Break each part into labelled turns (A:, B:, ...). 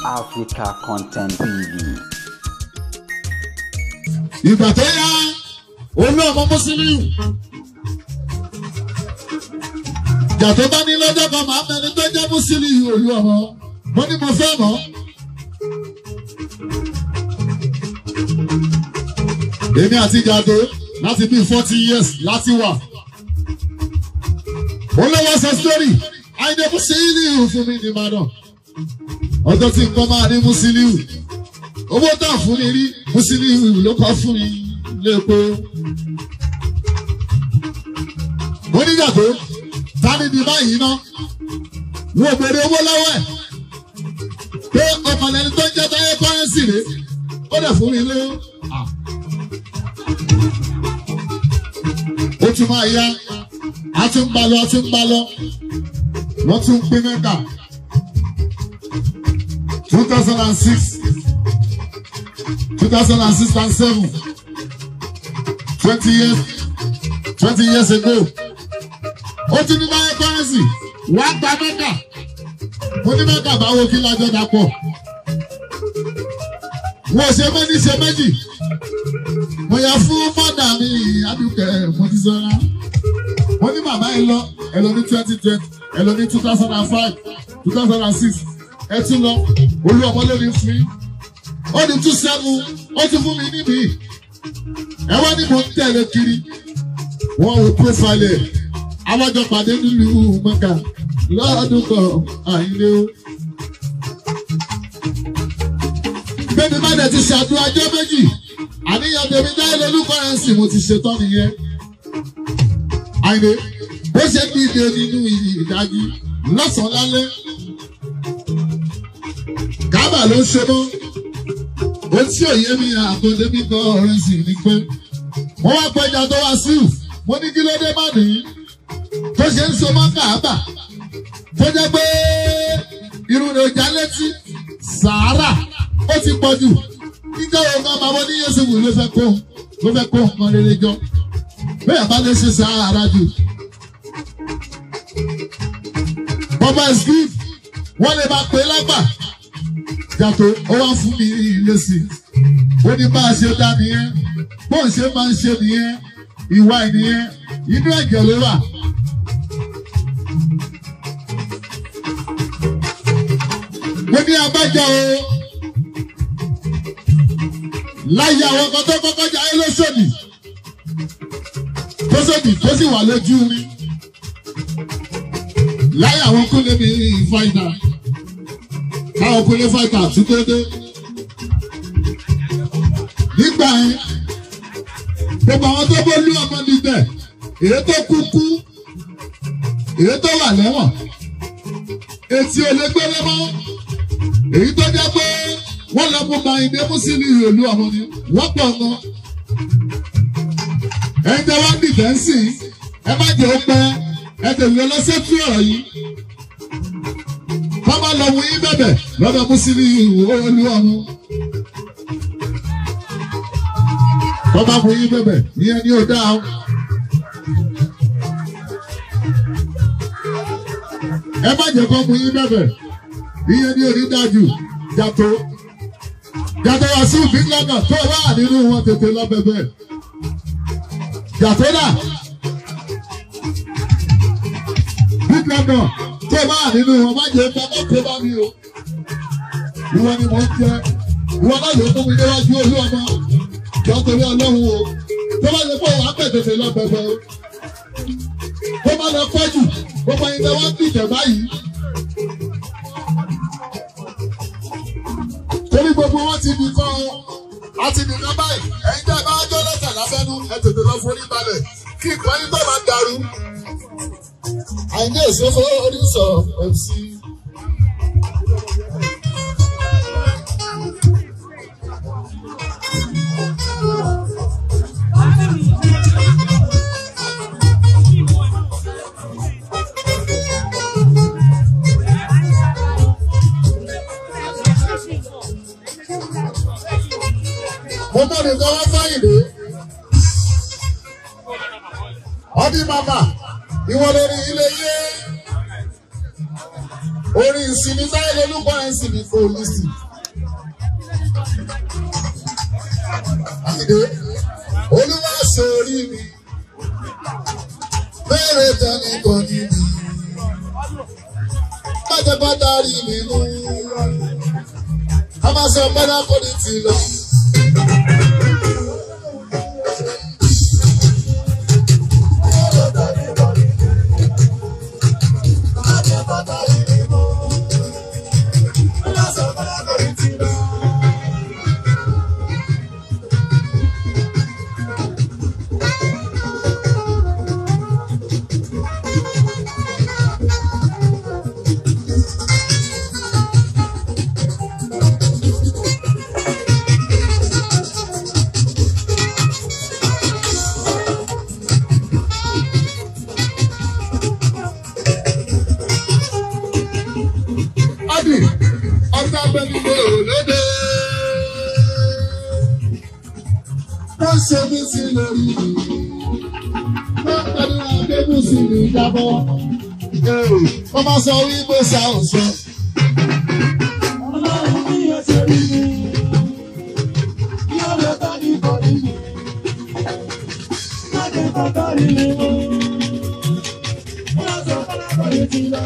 A: Africa Content TV.
B: Ìgbà tó yá olú ọmọ Musiliu ìjà tó bá ní lọ́jọ́ kan máa mẹ́ni tó jẹ́ Musiliu olú ọmọ mo ní mo fẹ́ mọ́. Èmi àti Jàdó láti bíi 40 years láti wà. Olówó sọ story Àyìndé Musiliu fún mi ní Ìbàdàn. Ọjọ́ tí nǹkan máa ní Musiliu. Owó tá a fún mi rí Musiliu ló kọ́ fún mi lẹ́kọ̀ọ́. Mo ní Jàdó tani di báyìí ná. Wọ́n béèrè owó lọ́wọ́ ẹ̀. Pé ọmọlẹ́ni tó ń jẹ́ táyé kọ́rẹ́nsì rèé. Ó dẹ̀ fún mi lówó. Ó tún máa yá, a tún ń bá lọ, a tún ń bá lọ, wọ́n tún pín mẹ́ta. 2006, 2006 and seven, 20 years, 20 years ago. Ó tún ní báyẹn kọ́rẹ́nsì wàá gba mẹ́ta. Mo ní mẹ́ta báwo, kí lájọ́ dapọ̀? Wọ́n ṣe méjì, ṣe méjì. Mo yà fún mọ́dà mi Adúkẹ́ Mọ́tísọ́lá. Mo ní màmá, ẹ lọ, ẹ lọ ní 2020, ẹ lọ ní 2005, 2006, ẹ tún lọ. Olú ọmọ lórí fún yín. Ó ní 27, ó tún fún mi níbí. Ẹ wá ní mò ń tẹ̀lé kiri. Wọ́n wo profile ẹ̀. Àwọn jọ pàdé nílùú Mẹ́kà lọ́dún kan, Àyìndé o. Bẹ́ẹ̀ni, má dẹ̀ ti ṣàdúrà ọjọ́ méjì. Àníyàn tèmi dáhùn lolúkọ̀rẹ́nsì, mo ti ṣetán nìyẹn. Àyìndé bó ṣe dìde nínú ìdájí lọ́sàn-án lálẹ́. Kábà ló ń ṣe mọ́. Ohun tí òye mi àkọlé mi kọ́ ọ̀rẹ́sì ni pé wọ́n wá pẹja tó wá sí ù. Mo ní kí ló dé má nìyí tó ṣe ń so mọ́ Káàbà, tó jẹ́ pé irun rẹ̀ já létí sàárà, ó ti pọ̀ jù. Níjọ́ wo kan máa wọ́n ní Yéṣùfù ló fẹ́ kó nǹkan rere jọ bẹ́ẹ̀ bá lè ṣe sàárà jù. Bọ́bá Steve, wọ́n lè máa pè é lágbà jàtó. Ó wá fún mi ilé sí i, ó ní bá a ṣe dá nìyẹn, bó ń ṣe máa ń ṣe nìyẹn, ìwà ìnìyẹn, inú ẹ̀jẹ̀ ló wà. Mo ní abájọ o, láyé àwọn kan tó kọ́kọ́ jẹ́ ayé lóṣòdì tó sòdì tó sì wà lójú mi, láyé àwọn kúnlé mi fáìtà, káwọn kúnlé fáìtà tún tó dé nígbà yẹn, gbogbo àwọn tó bó lú ọmọ níbẹ̀, èyí tó kú kú, èyí tó wà lẹ́wọ̀n etí olóògbé mọ́, èyí tó jẹ́ pé wọ́n lọ mú Àyìndé Musiliu ìlú ọmọ ni wọ́n pọ̀ gan. Ẹ̀yin tẹ́ wá ń dìtẹ̀ ń sìn, ẹ má jẹ́ ó pẹ́, ẹ tẹ̀lé lọ sẹ́tù ọ̀rọ̀ yìí. Kọ́ máa lọ mú yín bẹ̀bẹ̀ lọ́dọ̀ Musiliu olú ọmọ. Kọ́ máa mú yín bẹ̀bẹ̀, ìyẹn ni ò dáa o. Ẹ má jẹ́ kó mú yín bẹ̀bẹ̀, ìyẹn ni ò ní dájú. Jàtó Jàtó Wàsíù Big London tó wà nínú wọn, tètè lọ bẹ̀bẹ̀. Jàtó dà, Big London tó wà nínú wọn, má jẹ́ bá kó bá mi o. Ìwọ ni mò ń jẹ, ìwọ náà ló mú mi níwájú olú ọmọ. Jọ, torí Ọlọ́run o, tó bá lè pọ̀ wá pẹ̀, tètè lọ bẹ̀bẹ̀ o. Tó bá lọ pẹ́ jù, gbogbo ẹni tẹ́ wá ń dìjẹ̀ báyìí. Torí gbogbo wọn ti di kọ́ ọ àti nìkan báyìí, ẹ̀yin tẹ́ bá jọ́ lẹ́sẹ̀ lábẹ́nú, ẹ tètè lọ forí balẹ̀ kí nǹkan yín tó máa dàrú. Àyìndé òṣèfó oníṣọ MC. Mo mọ̀ nìkan wá fáyìndé. Ọdí màmá, ìwọ lórí ilé yé. Orí Kọrẹnsì mi táyé lolú kọrẹnsì mi kò lù sí. Àyìndé Olúwa sórí mi bẹ́ẹ̀rẹ̀ tẹ́ni kan ní mi pátápátá rí mi mú a máa sọ pátákó ní ti lọ. Ọ̀tá gbẹ̀mí lóde. Wọ́n ṣe mí sí lórí mi. Wọ́n gbàdúrà gbẹ́mú sí mi jábọ́. Wọ́n máa sọ wípé ṣá ò sọ.
C: Ọlọ́run ní ẹsẹ̀ rí mi. Yóò lọ bá ní bọ̀dí mi. Má jẹ́ bàbá rí mi mú. Wọ́n sọ fọlákọ̀ọ́lì ti lọ.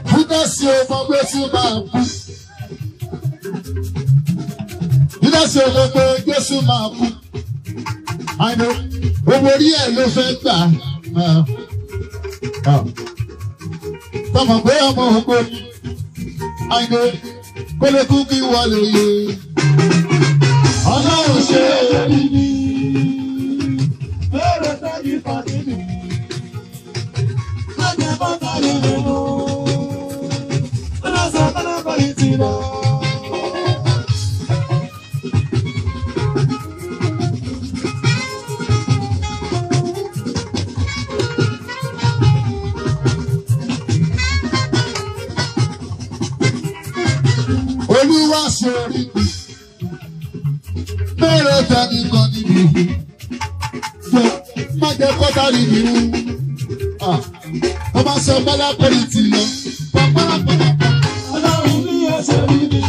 B: Júdásì ọmọ Jésù máa kú. Júdásì ọmọ pé Jésù máa kú. Àìní owó orí ẹ̀ ló fẹ́ gbà. Tọmọ pé ọmọ ògbó ni. Àìní kó lè kú kí wọ́n lè yé. Ọlọ́run ṣe é.
C: Bẹ́ẹ̀rẹ̀ tẹ́jú pàdé mi. Má jẹ́ bàbá rí mi mú. Wọ́n sọ fọlákọ̀ọ́lì ti lọ.
B: Olúwa ṣe orí mi. Bẹ́ẹ̀rẹ̀ tẹ́ni kan níbi. Jọ má jẹ́ kọ́tà rí mi mú. Wọ́n máa sọ bọ́lá pẹ̀lú ti lọ. Pàpàràpàpà.
C: Ọlọ́run ní ẹsẹ̀ rí mi.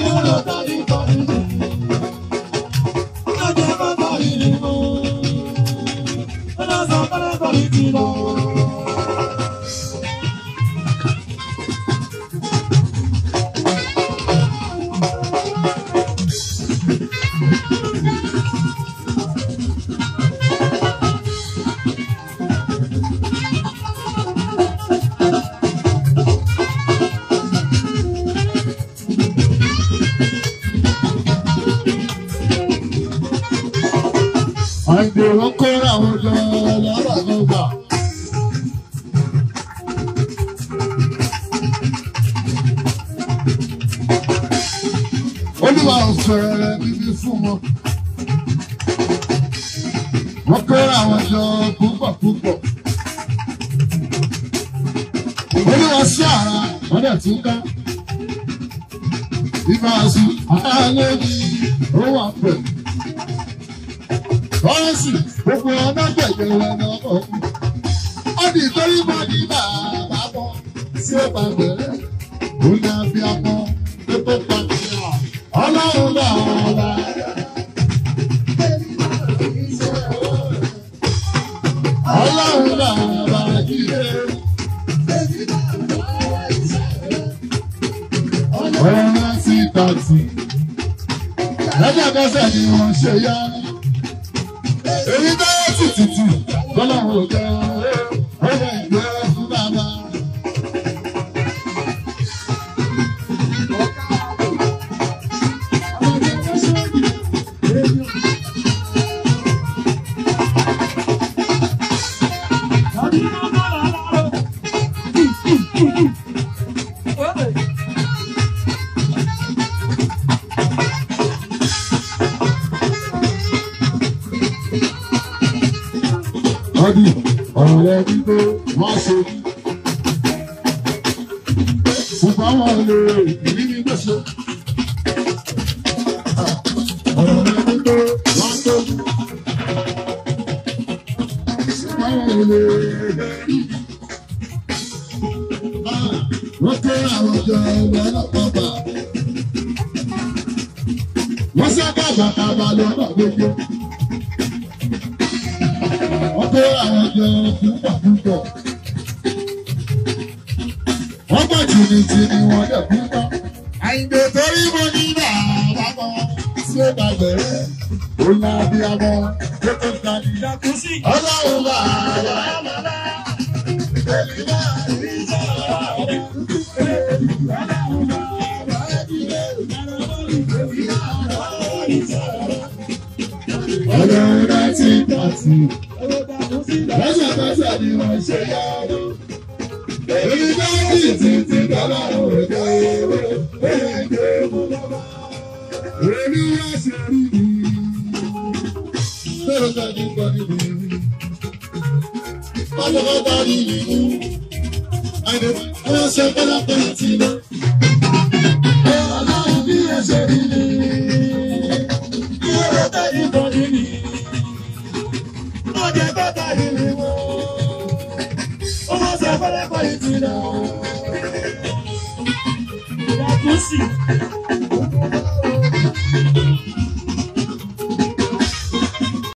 C: Yóò lọ tẹ́jú pàdé mi. Má jẹ́ bàbá rí mi mú. Wọ́n sọ fọlákọ̀ọ́lì ti lọ.
B: Àìdè wọn kóra wọn jọ lọ́rọ̀ ló gbà. Olúwa ò fẹ̀rẹ̀ bíbí fún wọn. Wọ́n kóra wọn jọ púpọ̀ púpọ̀. Olúwa sí ara wọ́n dẹ̀ tún ká. Ìbáṣu àlẹ́ mi ó wà pẹ̀lú. Kọ́rẹ́sì gbogbo ọ̀nà gbẹ̀gbẹ̀ wọn ni ọkọ̀ kú. Ó di torí mọ́ ní bàbá mọ́ sí ọ̀pá bẹ̀rẹ̀. Ó ní abiyamọ tó tó pa ní à. Ọlọ́run náà ọ̀la. Ọlọ́run náà ọ̀la jíde. Ọ̀rọ̀ sí tàtì. Lẹ́sẹ̀kẹsẹ̀ ni wọ́n ṣe yá. Èyí tó tìtìtì kọ́lọ́run ò jẹ́ ọ̀rẹ́ ìgbẹ́ fún bàbá. Ọdún ọ̀rọ̀ rẹ̀ wípé wọ́n ṣe. Ṣùgbọ́n lè rí mi gbèsè. Ọ̀rọ̀ mi tó wọ́n tó. Ṣùgbọ́n lè rí mi. Wọ́n kó àwọn jọ lọ́nà pọ̀pà. Wọ́n sábà bàtà bà lọ́nà gbogbo. Wọ́n kó àwọn jọ púpọ̀ púpọ̀. Wọ́n pọ̀ jìnnìjìnnì wọ́n dẹ̀ púpọ̀. Àyìndé torí mo ní bàbá kan tí ó bá bẹ̀rẹ̀. Ó lá bí abọ́ tó tó ń tani. Ọlọ́run bàbá. Èmi máa rí sọ̀rọ̀. Ọlọ́run láti dàtí. Lọ́sọ̀kọ́sọ̀ ni wọ́n ṣe yára. Èmi bá sì ti ti dọ́lọ́run òjò ewé. Olúwa ṣe rí mi. Lọ́sọ̀ ní kọ́ ní mi. Pátápátá ní mi mú. Àìdè wọ́n ṣe pẹ́lápẹ́lá ti lọ.
C: Ọlọ́run bí ẹ ṣe rí mi. Ìró tẹ̀yìn bọ̀ ní mi. Ọjẹ́ bàtà ìrìn wọn. Ó máa ṣe pẹ́lẹ́pẹ́ ìtìlẹ̀. Jacuzzi.